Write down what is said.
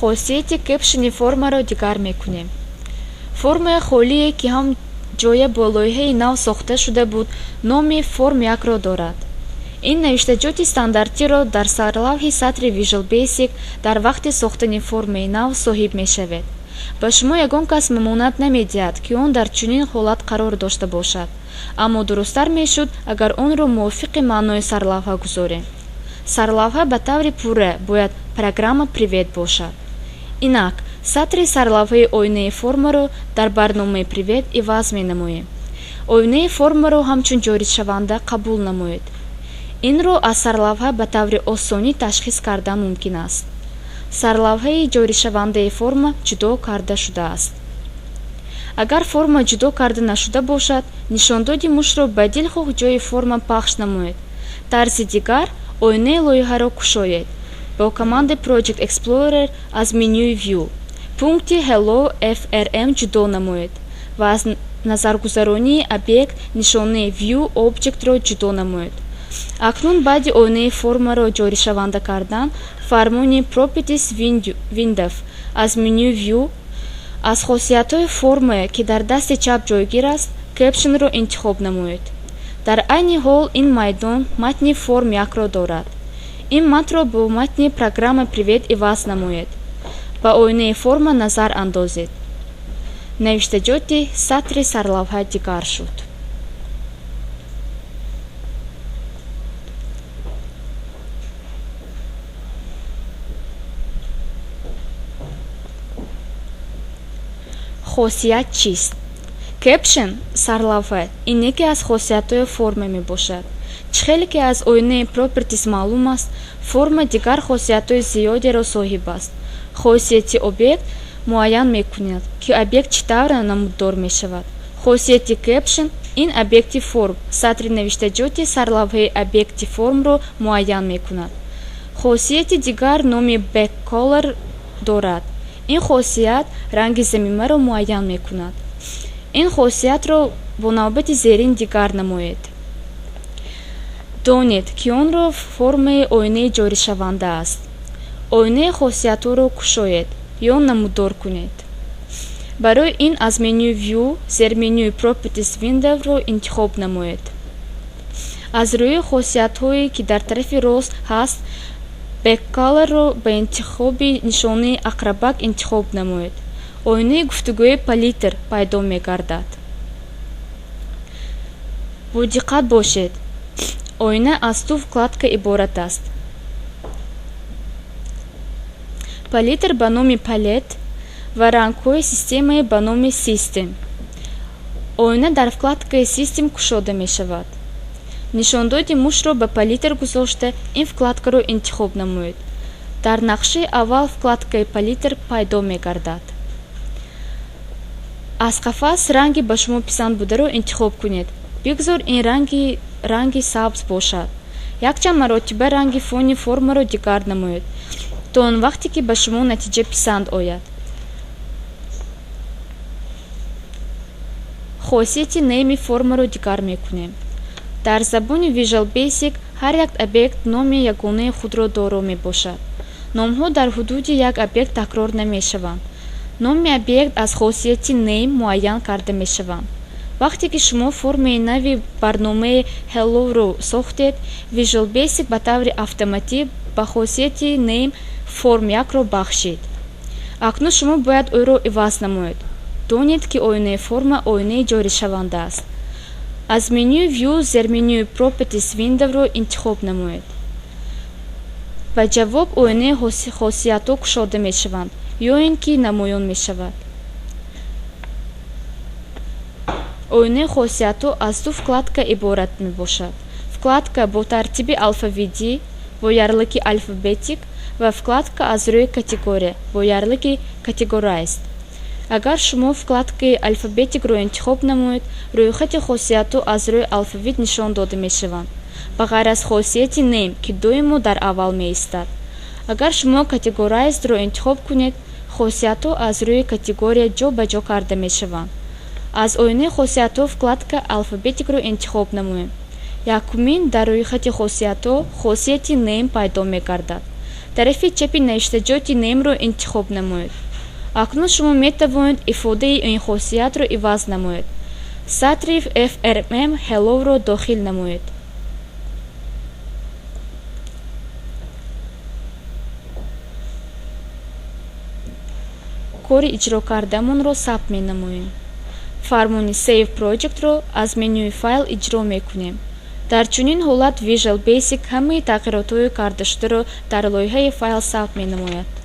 Хосияти caption и формаро дигар мекунем. Формаи холие, ки ҳам ҷоя бо лоиҳаи нав сохта шуда буд, номи Form 1-ро дорад. Ин навиштаҷоти стандартиро дар сарлавҳи сатри Visual Basic дар вақти сохтани формаи нав соҳиб мешавед. Ба шумо ягон кас мамониат намедиҳад, ки он дар чунин ҳолат қарор дошта бошад, аммо дурусттар мешуд, агар онро мувофиқи маънои сарлавҳа гузорем. Сарлавҳа ба таври пурра бояд «Программа Привет» бошад. Инак, сатри сарлавҳаи оинаи формаро дар барномаи Привет иваз менамоем. Оинаи формаро ҳамчун ҷоришаванда қабул намоед. Инро аз сарлавҳа ба таври осонӣ ташхис кардан мумкин аст. Сарлавҳаи ҷоришавандаи форма ҷудо карда шудааст. Агар форма ҷудо карда нашуда бошад, нишондоди мушро ба дилхоҳ ҷои форма пахш намоед. Тарзи дигар: оинаи лоиҳаро кушоед бо командаи Project Explorer аз менюи View, пункти Hello FRM ҷудо намоед ва аз назаргузаронии объект нишонаи View Object-ро ҷудо намоед. Акнун баъди оинаи формаро ҷоришаванда кардан, фармони Properties Window аз менюи View, аз хосиятҳои формае, ки дар дасти чап ҷойгир аст, Caption-ро интихоб намоед. Дар айни ҳол ин майдон матни Form 1-ро дорад. Ин матнро бо матни «Программа Привет» иваз намоед. Ба оинаи форма назар андозед. Навиштаҷоти сатри сарлавҳа дигар шуд. Хосият чист? Caption, сарлавҳа, ин яке аз хосиятҳои форма мебошад. Чӣ хеле ки аз оинаи Properties маълум аст, форма дигар хосиятҳои зиёдеро соҳиб аст. Хосияти объект муайян мекунад, ки объект чӣ тавр намуддор мешавад. Хосияти Caption ин объекти Form сатри навиштаҷоти сарлавҳаи объекти формро муайян мекунад. Хосияти дигар номи BackColor дорад. Ин хосият ранги замимаро муайян мекунад. Ин хосиятро бо навбати зерин дигар намоед. Донед, ки онро формаи оинаи ҷоришаванда аст. Оинаи хосиятҳоро кушоед ё намуддор кунед. Барои ин аз менюи View зерменюи Properties Window-ро интихоб намоед. Аз рӯи хосиятҳое, ки дар тарафи рост ҳаст, BackColor-ро ба интихоби нишонаи ақрабак интихоб намоед. Оинаи гуфтугӯи Palette пайдо мегардад. Бодиққат бошед: оина аз ду вкладка иборат аст: палитр ба номи Palette ва рангҳои системаи ба номи System. Оина дар вкладкаи System кушода мешавад. Нишондоди мушро ба палитр гузошта, ин вкладкаро интихоб намоед. Дар нақшаи аввал вкладкаи Палитр пайдо мегардад. Аз қафас ранги ба шумо писанд бударо интихоб кунед. Бигзор ин ранги сабз бошад. Якчанд маротиба ранги фони формаро дигар намоед, то он вақте ки ба шумо натиҷа писанд ояд. Хосияти Name формаро дигар мекунем. Дар забони Visual Basic ҳар як объект номи ягонаи худро доро мебошад. Номҳо дар ҳудуди як объект такрор намешаванд. Номи объект аз хосияти Name муайян карда мешаванд. Вақте ки шумо формаи нави барномаи Hello-ро сохтед, Visual Basic ба таври автоматӣ ба хосияти Name Form 1-ро бахшид. Акнун шумо бояд ӯро иваз намоед. Донед, ки оинаи форма оинаи ҷоришаванда аст. Аз менюи View зерменюи Properties Window-ро интихоб намоед. Ба ҷавоб оинаи хосиятҳо кушода мешаванд ё ин ки намоён мешавад. Оинаи хосиятҳо аз ду вкладка иборат мебошад: вкладка бо тартиби алфавитӣ бо ярлыки Alphabetic ва вкладка аз рӯи категория бо ярлыки Categorized. Агар шумо вкладкаи Alphabetic-ро интихоб намоед, рӯйхати хосиятҳо аз рӯи алфавит нишон дода мешаванд, ба ғайр аз хосияти Name, ки доимо дар аввал меистад. Агар шумо Categorized-ро интихоб кунед, хосиятҳо аз рӯи категория ҷо ба ҷо карда мешаванд. Аз оинаи хосиятҳо вкладка Alphabetic-ро интихоб намоем. Якумин дар рӯйхати хосиятҳо хосияти Name пайдо мегардад. Тарафи чапи навиштаҷоти Name-ро интихоб намоед. Акнун шумо метавонед ифодаи ин хосиятро иваз намоед. Сатри FRM Hello-ро дохил намоед. Кори иҷрокардамонро сабт менамоем. Фармони Save Project-ро аз менюи Файл иҷро мекунем. Дар чунин ҳолат Visual Basic ҳамаи тағйиротҳои кардашударо дар лоиҳаи файл сабт менамояд.